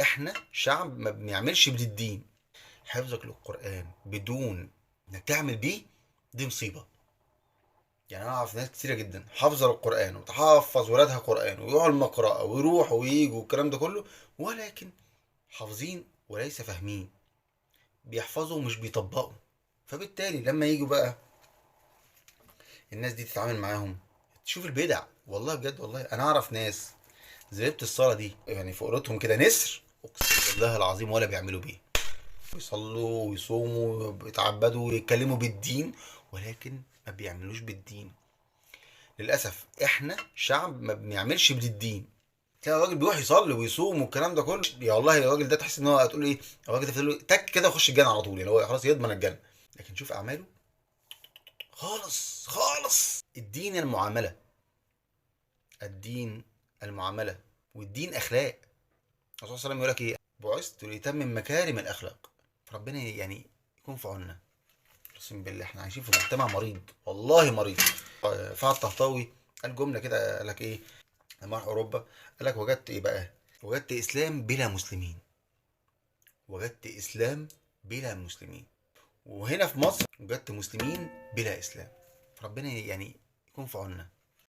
احنا شعب ما بنعملش بالدين. حفظك للقرآن بدون انك تعمل بيه دي مصيبة. يعني انا اعرف ناس كتيرة جدا حافظة للقرآن وتحفظ ولادها قرآن ويروحوا المقرأة ويروحوا وييجوا والكلام ده كله، ولكن حافظين وليس فاهمين، بيحفظوا ومش بيطبقوا. فبالتالي لما يجوا بقى الناس دي تتعامل معاهم تشوف البدع. والله بجد، والله انا اعرف ناس زريبة الصلاة دي يعني في قرتهم كده نسر، اقسم بالله العظيم ولا بيعملوا بيه. بيصلوا ويصوموا ويتعبدوا ويتكلموا بالدين، ولكن ما بيعملوش بالدين. للاسف احنا شعب ما بنعملش بالدين. تلاقي الراجل بيروح يصلي ويصوم والكلام ده كله، يا والله الراجل ده تحس ان هو هتقول ايه، الراجل ده تقول له تك كده وخش الجنة على طول، يعني هو خلاص يضمن الجنة. لكن شوف اعماله خالص خالص. الدين المعاملة، الدين المعاملة، والدين اخلاق. الرسول صلى الله عليه وسلم يقول لك ايه؟ بعثت ليتمم مكارم الاخلاق. ربنا يعني يكون في عوننا. اقسم بالله احنا عايشين في مجتمع مريض، والله مريض. فهد طهطاوي قال جملة كده، قال لك ايه لما راح اوروبا؟ قال لك وجدت ايه بقى؟ وجدت اسلام بلا مسلمين. وجدت اسلام بلا مسلمين. وهنا في مصر وجدت مسلمين بلا اسلام. ربنا يعني يكون في عوننا.